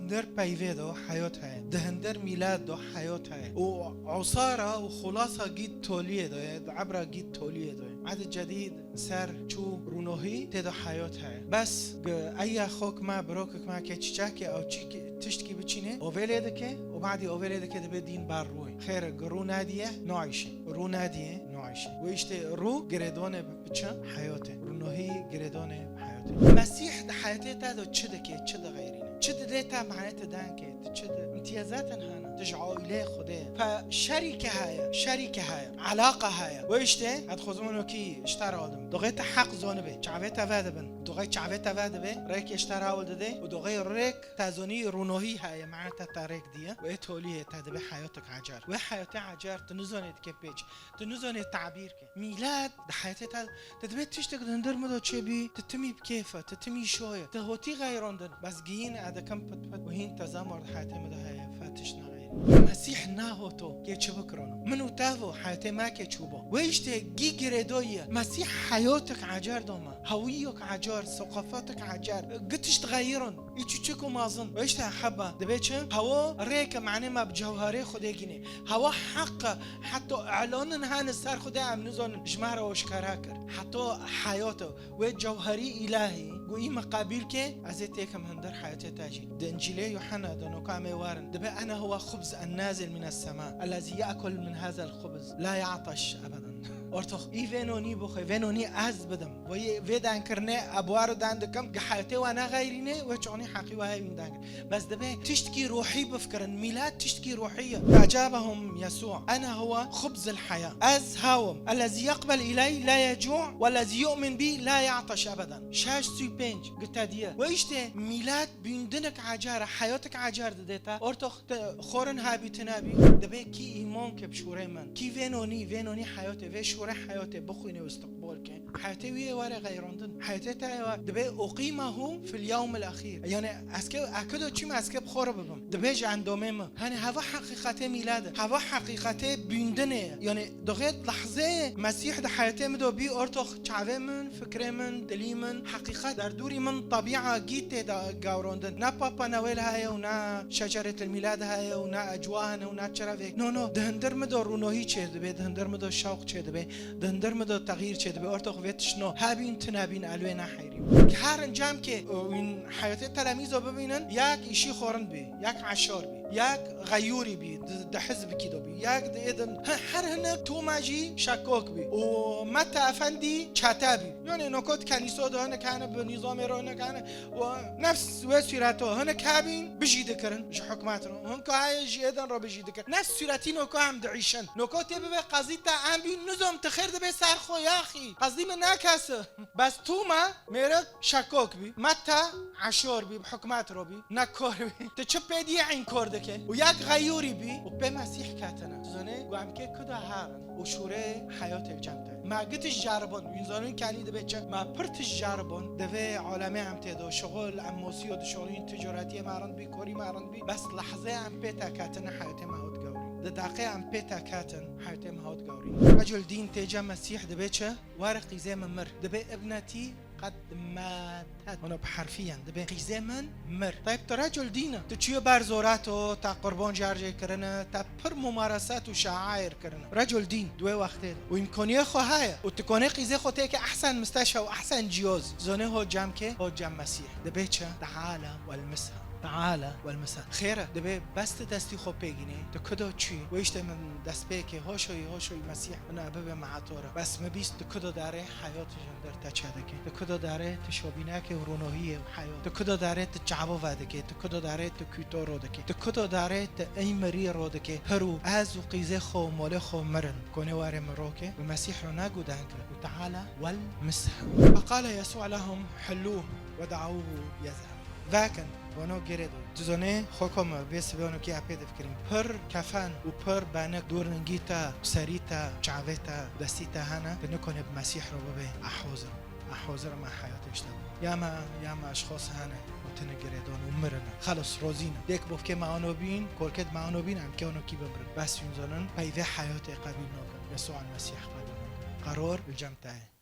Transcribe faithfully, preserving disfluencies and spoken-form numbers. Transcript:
Hindir peyvê de heyat heye. Di hindir mîlad de heyat heye. Û usara û xulasa gît toliyê de ye, di ebra gît toliyê de ye. Ehdê cedîd ser çû rûnohî tê de heyat heye. Bes gi-, eya xok me, birokek me ke çiçekê ew çîkê, tiştkî biçînê, ovê lê dike û badî ovê lê dike dibe dîn ber rûyê. Xêr, gi rû nediye, naîşe. Rû nediye, naîşe. Wê îştê rû girêdonê bi çi? Heyatê. Rûnohî girêdonê heyatê. Mesîh di heyatê te de çi dike, çi dixeyrîne? Çi dide te, mane te dengê, tu çi di? Îmtiyazatên hene. Tu ji aîleyê Xwedê ye. Fe şerîke heye, şerîke heye. Alaqa heye. Wê îştê, ez dixwazim wekî ji te re adim. Doxê te heq zanibe. Çavê te vedibin. Doxê çavê te vedibe, rêkê ji te re hewl dide û doxê rêk te zanî rûnohî heye, mane te, te rêk diye. Wê toliyê te dibe heyatek ecer. Wê heyatê ecer, tu nizanê dike pêç. Tu nizanê tabîr ke. Mîlet di heyetê te, te dibê tiştek di hundir min de çêbî, tu timî bi kêf e, tu timî şo ye, tu hotî xeyrandin. Bes giyîn e dikim pit pit û hîn tezamar di heyetê min de heye, fe tişt nexeyr. Mesîh nahoto kê çi bikirano. Min û te vo heyetê me kê çûbo. Wê îştê gî girêdoyî ye. Mesîh heyotek ecar da me. Hewiyok ecar, soqafatek ecar. Gi tişt xeyrin. Î çûçik û mazin. Wê îştê heba. Dibê çi? Hewa rêke, mane me bi cewherê Xwedê gînê. Hewa heq e, heta îlanên hene ser Xwedê em nizanin, ji me re aşkera kir. Heta heyat e. Wê cewherî îlahî, got, î me qebîl ke, ez ê têkim hundir heyatê te jî. Di Încîlê Yuhanna de noka em ê werin. Dibê, "Ene huwa xubz ennazil mines sema, ellezî ye'kul min hazel xubz, la ya'teş ebeden." Ortox, î vê nonî bixwe, vê nonî ez bidim. Vê, vê denkirinê, e, bi we re den dikim, gi heyatê we nexeyrîne, wê çonî heqî we hevîn denkir. Bes dibê tiştkî ruhî bifikirin. Mîlet tiştkî ruhî ye. Feecabehum Yesû, "Ene huwa xubzul heya." Ez hew im. "Ellezî yeqbel îley la yecû, wellezî yu'min bî la ya'teş ebeden." Şeş sî pênc, gi te diye. Wê îştê mîlet bîndinek ecar e, heyotek ecar dide te. Ortox te xorin hebî tine bî. Dibê kî îman ke bi şûrê min. Kî vê nonî, vê nonî heyatê, vê şûrê heyatê bixwîne û istiqbol ke. Heyatê wî yê were xeyrandin. Heyatê te yê were. Dibê uqîmehu fil yewmil exîr. Yani ez ke, ez ke do çîm, ez ke bi xwe re bibim. Dibê ji endomê min. Hani heva heqîqetê mîlad e. Heva heqîqetê bîndinê ye. Yani doxê lehzeyê Mesîh di heyatê min do bî, ortox çavê min, fikrê min, dilî min, heqîqet derdûrî min, tebîa gî tê de gawrondin. Ne Papa Noel heye û ne şeceretil mîlad heye û ne ecwa hene û ne çerevêk. No, no, di hundir min do rûnohî çê dibe, di hundir min do şewq çê dibe. Di hundir min de texyîr çêdibe, ortox vê tişt no. Hebîn, tu nebîn, elwê neheyrî. Herin cem ke, e, wîn heyetê telemîzo bibînin, yek îşî xorin bî, yek eşor bî, yek xeyûrî bî, di, di hizbikî de bî, yek di êdin, he, her hinek Toma jî şekok bî. Û Mete Efendî çete bî. Yani nokot kenîso de hinek hene bi nîzamê re hinek hene. Û nefs wê sûreto hinek hebîn bijî dikirin ji hikûmet re. Hinka heye jî êdin re bijî dikirin. Nefs sûretî noka em diîşin. Nokotê bibe qezî te em bî nizom ti xêr dibe ser xwe yaxî. Qezî min ne kes e. Bes tu me mêrik şekok bî. Me te eşor bî, bi hikûmet re bî. Ne kor bî. Tu çi pê diyê înkor dike? Û yek xeyûrî bî û pê Mesîh ketine. Tu zanê ku em kê ku de herin û şûrê heyatê cem te. Me gi tişt ceribon, wîn zanîn kenî dibe çi? Me pir tişt ceribon. Di vê alemê em tê de şixul, em mosî û dişolîn, ticaretiyê me rind bî, korî me rind bî. Bes lehzeyê em pê teketin, heyatê me hot gewrîn. Di deqê em pê teketin, heyatê me hot gewrîn. Recul dîn tê cem Mesîh dibe çi? Were qîzê min mir. Dibe ibnetî qed metet. Ona bi herfiyen dibe qîzê min mir. Tayb, tu recul dîn e. Tu çiyo ber zorato, te qurban carcê kirine, te pir mumareset û şair kirine. Recul dîn, di wê wextê de. Û îmkaniyê xwe heye. Û tu konê qîzê xwe têke ehsen misteşa û ehsen ciyoz. Zonê ho cem kê, ho cem Mesîh. Dibe çi? Teala welmisha. Teala welmisha. Xêr e, dibe bes tu destî xwe pê gînê. Tu kudo çûyî? Wê îşte min dest pê ke, hoşoyî, hoşoyî Mesîh min e bibe meha to re. Bes min bîst tu kudo darê heyat ji hundir te çêdike. Tu kudo darê tu şobînekê û rûnohiyê û heyat. Tu kudo darê tu çavo vedike. Tu kudo darê tu kûto rodike. Tu kudo darê tu ey mirî rodike. Hirû ez û qîzê xwe û molê xwe mirin. Konê warê min roke. Bi Mesîh re ne gudan kir. Û teala welmisha. Feqale Yesû lehum hillûh ve de'ûhu yezheb. Vekin, vano girê do. Tu zonê, xoko me, vê sibê ono kî epê difikirin. Pir kefen û pir benik dûr ningî te, serî te, çavê te, destî te hene, tu nikone bi Mesîh re bibê, "Ez hozir im. Ez hozir im, ez heyatê ji te bim." Ya me, ya me eşxos hene, û tine girêdon û mirine. Xelos, rozîne. Dêk bovkê me ano bîn, kolkêt me ano bîn, em kê ono kî bimirin. Bes wîn zonin, peyvê heyatê qebîl nokin. Yesû el Mesîh qebîl nokin. Qeror li cem te ye.